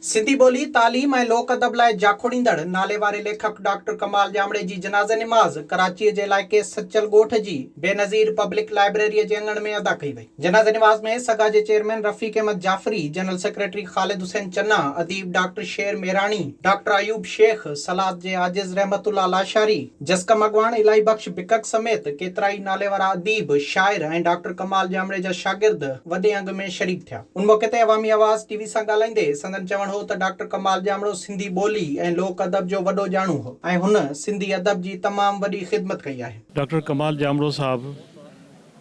سنڌي ٻولي، تعليم ۽ لوڪ ادب لاء جاکوڙيندڙ ناليواري ليکڪ ڊاڪٽر ڪمال ڄامڙي جي جنازي نماز ڪراچيء جي علائقي سچل ڳوٺ جي بينظير پبلڪ لائبريريء جي اڱڻ ۾ ادا ڪئي وئي. جنازي نماز ۾ سگا جي chairman Rafiq Ahmed Jafri, general secretary Khalid Hussain Channa, اديب ڊاڪٽر شير ميراڻي، ڊاڪٽر ايوب شيخ، سلات جي عاجز رحمت الله لاشاري، جسقم اڳواڻ الاهي بخش بڪڪ سميت ڪيترائي ناليوارا اديب، شاعر ۽ ڊاڪٽر ڪمال ڄامڙي جا شاگرد وڏي انگ ۾ شريڪ ٿيا. ان موقعي تي عوامي آواز ٽي وي سان ڳالهائيندي سندن چوڻ هو ته ڊاڪٽر ڪمال ڄامڙو سنڌي ٻولي ۽ لوڪ ادب جو وڏو ڄاڻو هو ۽ هن سنڌي ادب جي تمام وڏي خدمت ڪئي آهي. ڊاڪٽر ڪمال ڄامڙو صاحب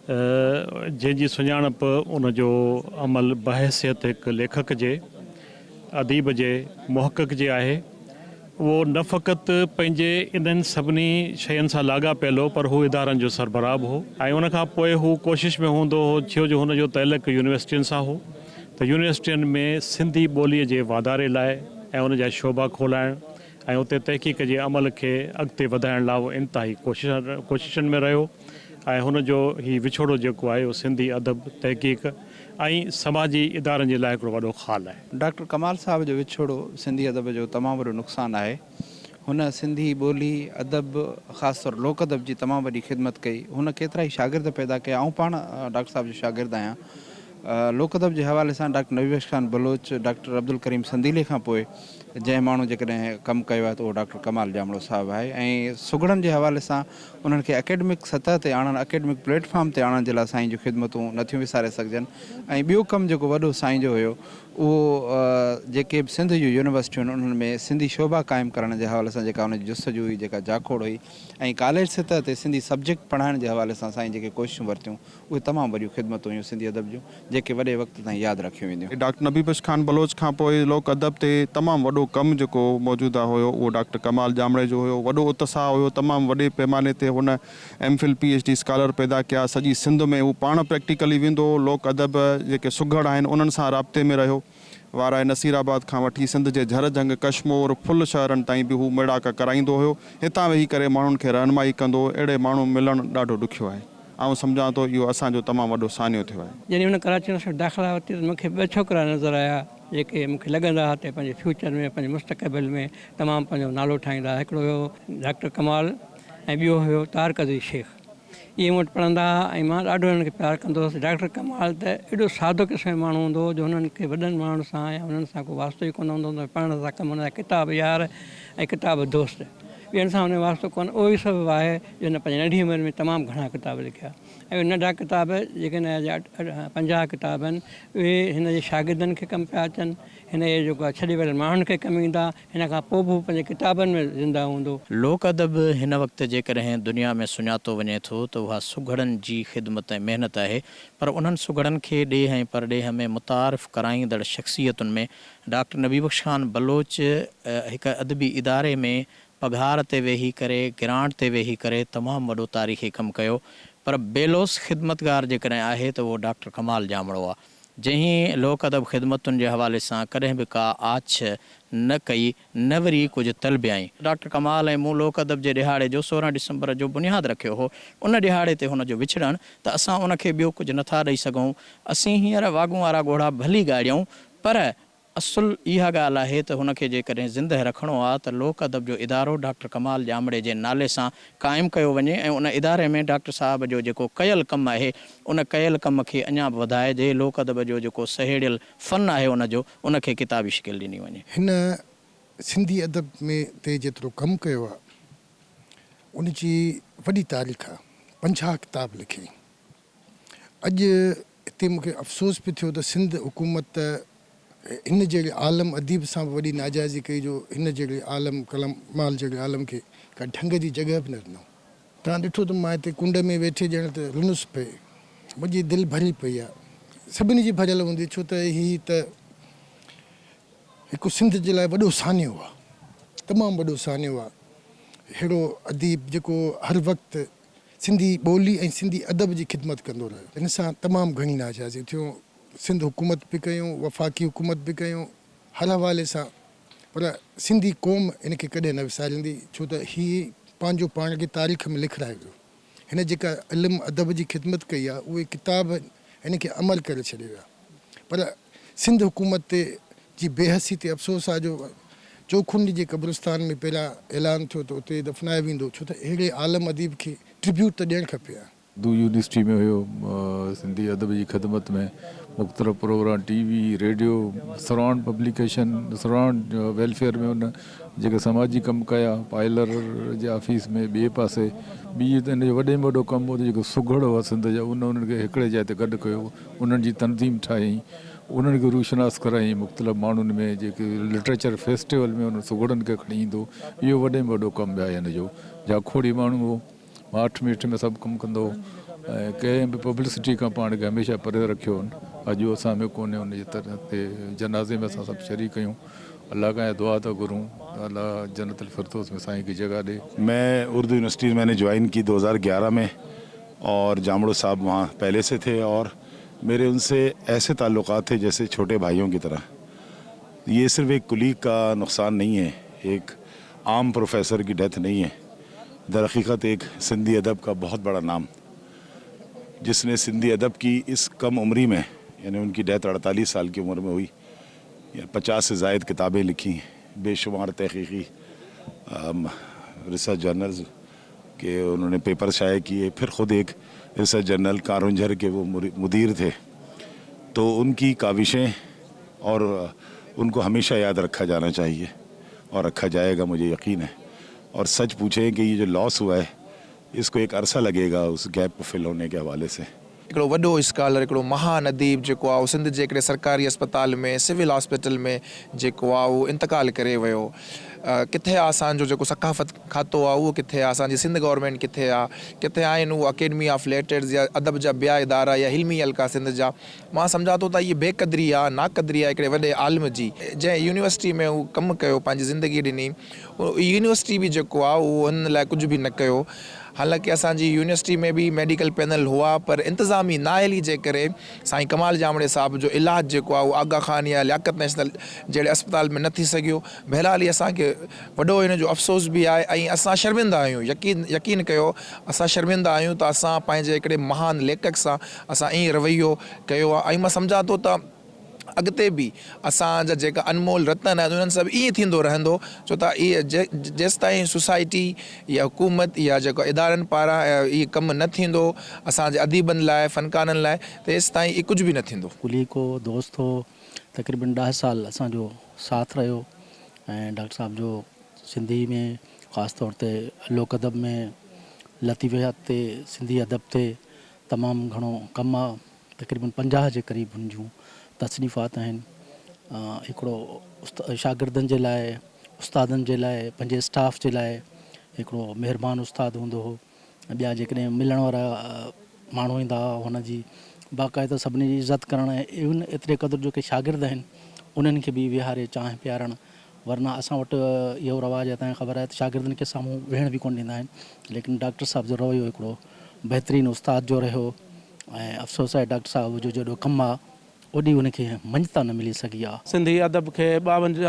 جنهن جي سڃاڻپ ان جو عمل بحيثيت هڪ ليکڪ جي، اديب جي، محقق جي آهي، اهو نه فقط پنهنجي انهن سڀني شين سان لاڳاپيل هو پر هو ادارن جو سربراهه به هو ۽ ان کان پوء هو ڪوشش ۾ هوندو هو ڇو جو هن جو تعلق يونيورسٽين سان هو ته يونيورسٽين ۾ سنڌي ٻوليء جي واڌاري لاء ۽ ان جا شعبا کولائڻ ۽ اتي تحقيق جي عمل کي اڳتي وڌائڻ لاء هو انتهائي ڪوششن ۾ رهيو ۽ هن جو هي وڇوڙو جيڪو آهي اهو سنڌي ادب، تحقيق ۽ سماجي ادارن جي لاء هڪڙو وڏو خال آهي. ڊاڪٽر ڪمال صاحب جو وڇوڙو سنڌي ادب جو تمام وڏو نقصان آهي. هن سنڌي ٻولي، ادب، خاص طور لوڪ ادب جي تمام وڏي خدمت ڪئي. هن ڪيترائي شاگرد پيدا ڪيا. آئون پاڻ ڊاڪٽر صاحب جو شاگرد آهيان. لوڪ ادب جي حوالي سان ڊاڪٽر نبي بخش خان بلوچ، ڊاڪٽر عبدالڪريم سنديلي کان پوء جنهن ماڻهو جيڪڏهن ڪم ڪيو آهي ته اهو ڊاڪٽر ڪمال ڄامڙو صاحب آهي ۽ سگهڙن جي حوالي سان انهن کي اڪيڊمڪ سطح تي آڻڻ، اڪيڊمڪ پليٽ فارم تي آڻڻ جي لاء سائين جون خدمتون نه ٿيون وساري سگهجن ۽ ٻيو ڪم جيڪو وڏو سائين جو هيو اهو جيڪي به سنڌ جون يونيورسٽيون آهن انهن ۾ سنڌي شعبا قائم ڪرڻ جي حوالي سان جيڪا ان جي جستجو هئي جيڪا جاکوڙ هئي ۽ ڪاليج سطح تي سنڌي سبجيڪٽ پڙهائڻ جي حوالي سان سائين جيڪي ڪوششون ورتيون اهي تمام وڏيون خدمتون هيون سنڌي ادب جون جيڪي وڏي وقت تائين ياد رکيون وينديون. ڊاڪٽر نبي بخش خان بلوچ کان پوء لوڪ ادب تي تمام وڏو ڪم جيڪو موجوده هيو اهو ڊاڪٽر ڪمال ڄامڙي جو هيو. وڏو اتساهه هيو تمام وڏي پيماني تي هن M Phil P H D scholar پيدا ڪيا سڄي سنڌ ۾ هو پاڻ پريڪٽيڪلي ويندو هو لوڪ ادب جيڪي سگهڙ آهن انهن سان رابطي ۾ رهيو. وارهه نصير آباد کان وٺي سنڌ جي جهر جهنگ، ڪشمور، ڦل شهرن تائين به هو ميڙاڪا ڪرائيندو هيو. هتان ويهي ڪري ماڻهن کي رهنمائي ڪندو هو. اهڙي ماڻهو ملڻ ڏاڍو ڏکيو آهي. آئون سمجهان ٿو اهو اسان جو تمام وڏو سانحو ٿيو آهي. جڏهن هن ڪراچي يونيورسٽي ۾ داخلا ورتي ته مون کي ٻه ڇوڪرا نظر آيا جيڪي مون کي لڳندا ها ته پنهنجي فيوچر ۾ پنهنجي مستقبل ۾ تمام پنهنجو نالو ٺاهيندا. هڪڙو هيو ڊاڪٽر ڪمال ۽ ٻيو هيو طارق عزيز شيخ. اهي مون وٽ پڙهندا ها ۽ مان ڏاڍو هنن کي پيار ڪندو هوس. ڊاڪٽر ڪمال ته ايڏو سادو قسم جو ماڻهو هوندو هو جو هنن کي وڏن ماڻهن سان يا انهن سان ڪو واسطو ئي ڪونه هوندو هو. پڙهڻ سان ڪم هن جا ڪتاب يار ۽ ڪتاب دوست. ٻين سان هن جو واسطو ڪونه. اهو ئي سبب آهي جو هن پنهنجي ننڍي عمر ۾ تمام گهڻا ڪتاب لکيا ۽ اهي ننڍا ڪتاب جيڪي هن جا 50 ڪتاب آهن اهي هن جي شاگردن کي ڪم پيا اچن، هن جي جيڪو آهي ڇڏي ويل ماڻهن کي ڪم ايندا، هن کان پوء به هو پنهنجي ڪتابن ۾ زنده هوندو. لوڪ ادب هن وقت جيڪڏهن دنيا ۾ سڃاتو وڃي ٿو ته اها سگهڙن جي خدمت ۽ محنت آهي پر انهن سگهڙن کي ڏيهه ۽ پرڏيهه ۾ متعارف ڪرائيندڙ شخصيتن ۾ ڊاڪٽر نبي بخش خان بلوچ هڪ ادبي اداري ۾ پگهار تي ويهي ڪري گرانٽ تي ويهي ڪري تمام وڏو تاريخي ڪم ڪيو پر بيلوث خدمتگار جيڪڏهن آهي ته اهو ڊاڪٽر ڪمال ڄامڙو آ جنهن لوڪ ادب خدمتن جي حوالي سان ڪڏهن به ڪا آڇ نه ڪئي نه وري ڪجهه طلبيائين. ڊاڪٽر ڪمال ۽ مون لوڪ ادب جي ڏهاڙي جو 16 ڊسمبر جو بنياد رکيو هو ان ڏهاڙي تي هن جو وڇڙڻ ته اسان ان کي ٻيو ڪجهه نٿا ڏئي سگهون اسين هينئر واڳون وارا ڳوڙها ڀلي ڳاڙيون پر اصل اها ڳالهه آهي ته هن کي جيڪڏهن زندهه رکڻو آ ته لوڪ ادب جو ادارو ڊاڪٽر ڪمال ڄامڙي جي نالي سان قائم ڪيو وڃي ۽ ان اداري ۾ ڊاڪٽر صاحب جو جيڪو ڪيل ڪم آهي ان ڪيل ڪم کي اڃا به وڌائجي لوڪ ادب جو جيڪو سهيڙيل فن آهي ان جو ان کي ڪتابي شڪل ڏني وڃي. هن سنڌي ادب ۾ تي جيترو ڪم ڪيو آ ان جي وڏي تاريخ آ. 50 ڪتاب لکيائين. اڄ هتي مون کي افسوس به ٿيو ته سنڌ حڪومت هن جهڙي عالم اديب سان به وڏي ناجائزي ڪئي جو هن جهڙي عالم ڪمال جهڙي عالم کي ڪا ڍنگ جي جڳهه به نه ڏنائون. توهان ڏٺو ته مان هتي ڪنڊ ۾ ويٺي ڄڻ ته رنس پئي. منهنجي دل ڀري پئي آ. سڀني جي ڀريل هوندي ڇو ته هي ته هڪ سنڌ جي لاء وڏو سانحو آ. تمام وڏو سانحو آ. ههڙو اديب جيڪو هر وقت سنڌي ٻولي ۽ سنڌي ادب جي خدمت ڪندو رهيو. هن سان تمام گهڻي ناجائزي ٿيون. سنڌ حڪومت به ڪيون، وفاقي حڪومت به ڪيون، هر حوالي سان پر سنڌي قوم هن کي ڪڏهن نه وساريندي ڇو ته هي پنهنجو پاڻ کي تاريخ ۾ لکرائي ويو. هن جيڪا علم ادب جي خدمت ڪئي آهي اهي ڪتاب هن کي امر ڪري ڇڏي ويا. پر سنڌ حڪومت تي جي بيحسي تي افسوس آ جو چوکنڊ جي قبرستان ۾ پهريان اعلان ٿيو ته اتي دفنايو ويندو ڇو ته اهڙي عالم اديب کي ٽربيوٽ ته ڏيڻ کپي ها. اردو يونيورسٽي ۾ هيو. سنڌي ادب جي خدمت ۾ مختلف programme T V, radio, Sarwan publication, Sarwan welfare ۾ هن جيڪي سماجي ڪم ڪيا، پائلر جي آفيس ۾ ٻئي پاسي ٻي ته هن جو وڏي ۾ وڏو ڪم هو ته جيڪي سگهڙ هئا سنڌ جا ان انهن کي هڪڙي جاء تي گڏ ڪيو، انهن جي تنظيم ٺاهيائين، انهن کي روشناس ڪرايائين مختلف ماڻهن ۾ جيڪي لٽريچر فيسٽيول ۾ انهن سگهڙن کي کڻي ايندو، اهو وڏي ۾ وڏو ڪم آهي هن جو. جاکوڙي ماڻهو هو. ماٺ ميٺ ۾ سڀ ڪم ڪندو هو ۽ ڪنهن به پبلسٽي کان پاڻ کي هميشه پري رکيو هن. اڄ هو اسان ۾ ڪونهي ان جي تي جنازي ۾ اسان سڀ شريڪ آهيون. الله کان اها دعا ٿا گهرون ته الله جنت الفردوس ۾ سائين کي جڳهه ڏي. مين اردو يونيورسٽي مين ني جوائن ڪي 2011 مين اور جامڙو صاحب وهان پهلي سي ٿي اور ميري ان سي ايسي تعلقات ٿي جيسي ڇوٽي ڀائيون ڪي طرح يي صرف ايڪ ڪليگ ڪا نقصان نهين هي ايڪ عام پروفيسر ڪي ڊيٿ نهين هي در حقيقت ايڪ سنڌي ادب ڪا بهت بڙا نام جس ني سنڌي ادب ڪي اس ڪم عمري مين يعني ان ڪي ڊيٿ 48 سال ڪي عمر مين هئي يا 50 سي زائد ڪتابين لکي بيشمار تحقيقي ريسرچ جرنلز ڪي انهون ني پيپر شايع ڪيي پھر خود ايڪ ريسرچ جرنل ڪارونجھر ڪي وو مدير ٿي تو ان ڪي ڪاوشين اور ان ڪو هميشه ياد رکا جانا چاهيي اور رکا جائي گا مجھي يقين هي اور سچ پوڇين ڪي يي جو لاس هوا هي اس ڪو ايڪ عرصه لگي گا اس گيپ ڪو فل هوني ڪي حوالي سي. هڪڙو وڏو اسڪالر هڪڙو مهان اديب جيڪو آ اهو سنڌ جي هڪڙي سرڪاري اسپتال ۾ سول هاسپيٽل ۾ جيڪو آ اهو انتقال ڪري ويو ڪٿي آ اسان جو جيڪو ثقافت کاتو آ اهو ڪٿي آ اسان جي سنڌ گورنمينٽ ڪٿي آ ڪٿي آهن اهو اڪيڊمي آف ليٽرز يا ادب جا ٻيا ادارا يا علمي حلقا سنڌ جا مان سمجهان ٿو ته هيء بي قدري آ ناقدري آ هڪڙي وڏي عالم جي جنهن يونيورسٽي ۾ هو ڪم ڪيو پنهنجي زندگي ڏني يونيورسٽي به جيڪو آ اهو هن لاء ڪجهه به نه ڪيو حالانڪه اسان جي يونيورسٽي ۾ به ميڊيڪل پينل هئا پر انتظامي نااهلي جي ڪري سائين ڪمال ڄامڙي صاحب جو علاج جيڪو آهي اهو آغا خان يا لياقت نيشنل جهڙي اسپتال ۾ نه ٿي سگهيو. بهرحال هي اسان کي وڏو هن جو افسوس به آهي ۽ اسان شرمنده آهيون يقين يقين ڪيو اسان شرمنده آهيون ته اسان پنهنجي هڪڙي مهان ليکڪ سان اسان ائين رويو ڪيو آهي ۽ مان سمجهان ٿو ته اڳتي به اسان جا جيڪا انمول رتن آهن انهن سان به ائين ٿيندو رهندو ڇو ته اهي جيستائين سوسائٽي يا حڪومت يا جيڪو ادارن پاران اهي ڪم نه ٿيندو اسان جي اديبن لاء فنڪارن لاء تيستائين اهي ڪجهه به نه ٿيندو. ڪليگ هو دوست هو تقريبن ڏهه سال اسان جو ساٿ رهيو ۽ ڊاڪٽر صاحب جو سنڌي ۾ خاص طور تي لوڪ ادب ۾ لطيفيات تي سنڌي ادب تي تمام گهڻو ڪم آ. تقريبن 50 جي قريب هن جون تصنيفات آهن. هڪڙو شاگردن جي لاء، استادن جي لاء، پنهنجي اسٽاف جي لاء هڪڙو مهربان استاد هوندو هو ۽ ٻيا جيڪڏهن ملڻ وارا ماڻهو ايندا هئا هن جي باقاعده سڀني جي عزت ڪرڻ ۽ ايون ايتري قدر جو ڪي شاگرد آهن انهن کي به ويهاري چانهه پيارڻ ورنه اسان وٽ اهو رواج آهي توهان کي خبر آهي ته شاگردن کي سامهون ويهڻ به ڪونه ڏيندا آهن ليڪن ڊاڪٽر صاحب جو رويو هڪڙو بهترين استاد جو رهيو ۽ افسوس آهي ڊاڪٽر صاحب جو جيڏو ڪم آ اوڏي ان کي مڃتا نه ملي سگهي آ. سنڌي ادب کي 52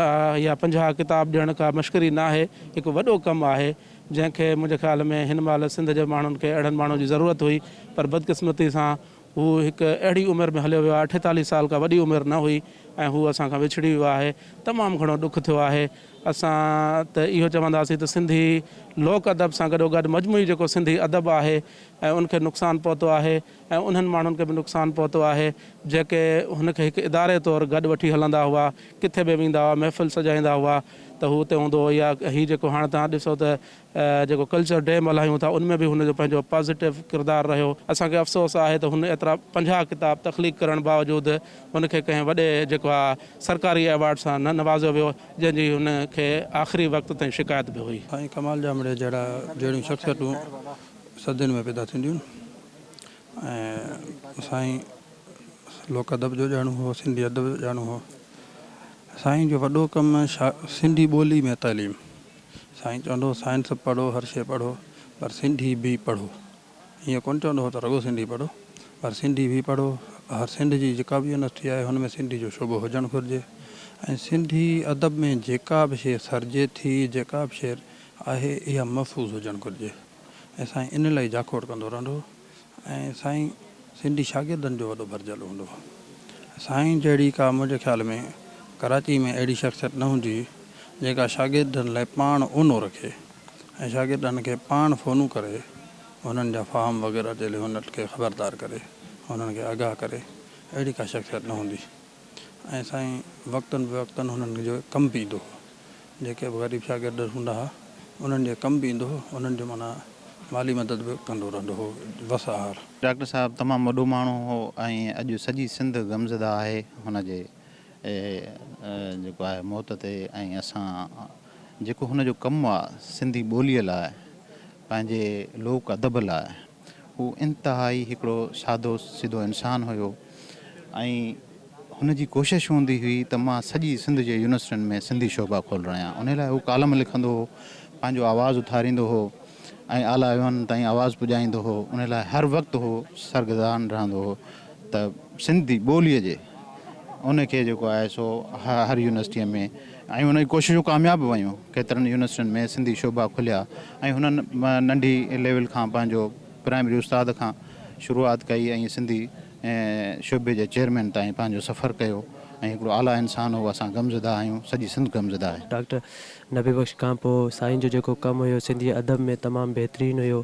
يا 50 ڪتاب ڏيڻ ڪا مشڪري ناهي، هڪ وڏو ڪم آهي، جنهن کي منهنجي خيال ۾ هن مهل سنڌ جي ماڻهن کي اهڙن ماڻهن جي ضرورت هئي، پر بدقسمتي سان هو هڪ اهڙي عمر ۾ هليو ويو آهي، 48 سال ڪا وڏي عمر نه هئي ۽ هو اسان کان وڇڙي ويو آهي، تمام گهڻو ڏک ٿيو آهي. اسان ته اهو چونداسين ته سنڌي لوڪ ادب سان گڏوگڏ مجموعي جيڪو سنڌي ادب آهي ۽ ان کي نقصان پهتو آهي ۽ انهن ماڻهن کي به نقصان پهتو آهي جيڪي هن کي هڪ اداري طور گڏ وٺي هلندا هئا، ڪٿي به ويندا هئا، محفل سجائيندا هئا ته هو اتي هوندو هو يا هي جيڪو هاڻ توهان ڏسو ته جيڪو ڪلچر ڊي ملهايون ٿا ان ۾ به هن جو پنهنجو پازيٽو ڪردار رهيو. اسان کي افسوس آهي ته هن ايترا 50 ڪتاب تخليق ڪرڻ باوجود هن کي ڪنهن وڏي جيڪو آ سرڪاري ايوارڊ سان نه نوازيو ويو جنهن جي هن کي آخري وقت تائين شڪايت به هئي. سائين ڪمال ڄامڙي جهڙا جهڙيون شخصيتون صدين ۾ پيدا ٿينديون ۽ سائين لوڪ ادب جو ڄاڻو هو، سنڌي ادب جو ڄاڻو هو. سائين جو وڏو ڪم سنڌي ٻولي ۾ تعليم. سائين چوندو هو سائنس پڙهو هر شيء پڙهو پر سنڌي به پڙهو. ائين ڪونه چوندو هو ته رڳو سنڌي پڙهو پر سنڌي به پڙهو. هر سنڌ جي جيڪا به يونيورسٽي آهي هن ۾ سنڌي جو شعبو هجڻ گهرجي ۽ سنڌي ادب ۾ جيڪا به شيء سرجي ٿي جيڪا به شيء آهي اها محفوظ هجڻ گهرجي ۽ سائين ان لاء جاکوڙ ڪندو رهندو هو ۽ سائين سنڌي شاگردن جو وڏو ڀرجهلو هوندو هو. سائين جهڙي ڪا منهنجي خيال ۾ ڪراچي ۾ اهڙي شخصيت نه هوندي جيڪا شاگردن لاء پاڻ اونو رکي ۽ شاگردن کي پاڻ فونون ڪري انهن جا فارم وغيره جهلي هنن کي خبردار ڪري انهن کي آگاهه ڪري اهڙي ڪا شخصيت نه هوندي ۽ سائين وقتن به وقتن هنن جو ڪم به ايندو هو جيڪي به غريب شاگرد هوندا ها انهن جي ڪم به ايندو هو انهن جو معنيٰ مالي مدد به ڪندو رهندو هو وس آهر. ڊاڪٽر صاحب تمام وڏو ماڻهو هو ۽ اڄ سڄي سنڌ غمزده آهي هن جي جيڪو آهي موت تي ۽ اسان جيڪو هن جو ڪم آ سنڌي ٻوليء لاء پنهنجي لوڪ ادب لاء هو انتهائي هڪڙو سادو سڌو انسان هيو ۽ هن جي ڪوشش هوندي هئي ته مان سڄي سنڌ جي يونيورسٽين ۾ سنڌي شعبا کولرايان انهي لاء هو ڪالم لکندو هو پنهنجو آواز اٿاريندو هو ۽ اعليٰ ايوانن تائين آواز پڄائيندو هو انهي لاء هر وقت هو سرگردان رهندو هو ته سنڌي ٻوليء جي ان کي جيڪو آهي سو هر يونيورسٽيء ۾ ۽ ان جون ڪوششون ڪامياب به ويون ڪيترن يونيورسٽين ۾ سنڌي شعبا کليا ۽ هنن ننڍي ليول کان پنهنجو پرائمري استاد کان شروعات ڪئي ۽ سنڌي شعبي جي چيئرمين تائين پنهنجو سفر ڪيو ۽ هڪڙو اعليٰ انسان هو اسان غمزده آهيون سڄي سنڌ غمزده آهي. ڊاڪٽر نبي بخش کان پوء سائين جو جيڪو ڪم هيو سنڌي ادب ۾ تمام بهترين هيو.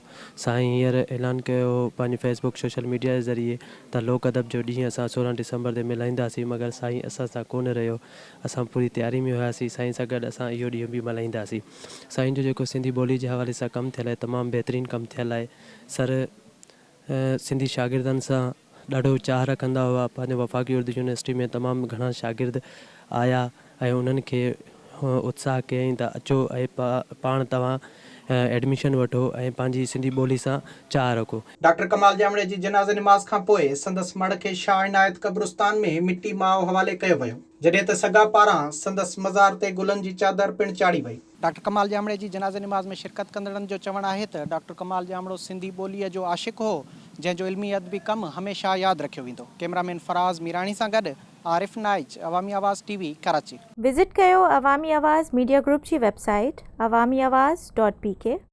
سائين هينئر اعلان ڪيو هو پنهنجي فيس بڪ سوشل ميڊيا جي ذريعي ته لوڪ ادب جو ڏينهن اسان 16 ڊسمبر تي ملهائينداسين مگر سائين اسان سان ڪونه رهيو اسان پوري تياري ۾ هياسين سائين سان گڏ اسان اهو ڏينهن به ملهائينداسين سائين جو جيڪو سنڌي ٻولي جي حوالي سان ڪم ٿيل آهي تمام بهترين ڪم ٿيل آهي سر سنڌي شاگردن سان ڏاڍو چاهه رکندا هئا. پنهنجو وفاقي اردو يونيورسٽي ۾ تمام گهڻا شاگرد آيا ۽ انهن کي اتساهه ڪيائين ته اچو ۽ پاڻ توهان ايڊميشن وٺو ۽ پنهنجي سنڌي ٻولي سان چاهه رکو. ڊاڪٽر ڪمال ڄامڙي جي جنازي نماز کان پوء سندس مڙهه کي شاهه عنايت قبرستان ۾ مٽي ماء حوالي ڪيو ويو، جڏهن ته سگا پاران سندس مزار تي گلن جي چادر پڻ چاڙهي وئي. ڊاڪٽر ڪمال ڄامڙي جي جنازي نماز ۾ شرڪت ڪندڙن جو چوڻ آهي ته ڊاڪٽر ڪمال ڄامڙو سنڌي ٻوليء جو عاشق هو، جنهن جو علمي ادبي ڪم هميشه ياد رکيو ويندو. ڪئميرا مين فراز ميراڻي سان گڏ Arif Naich, Awami Awaz T V, Karachi. Visit ڪيو عوامي آواز ميڊيا گروپ جي website Awami Awaz dot P K.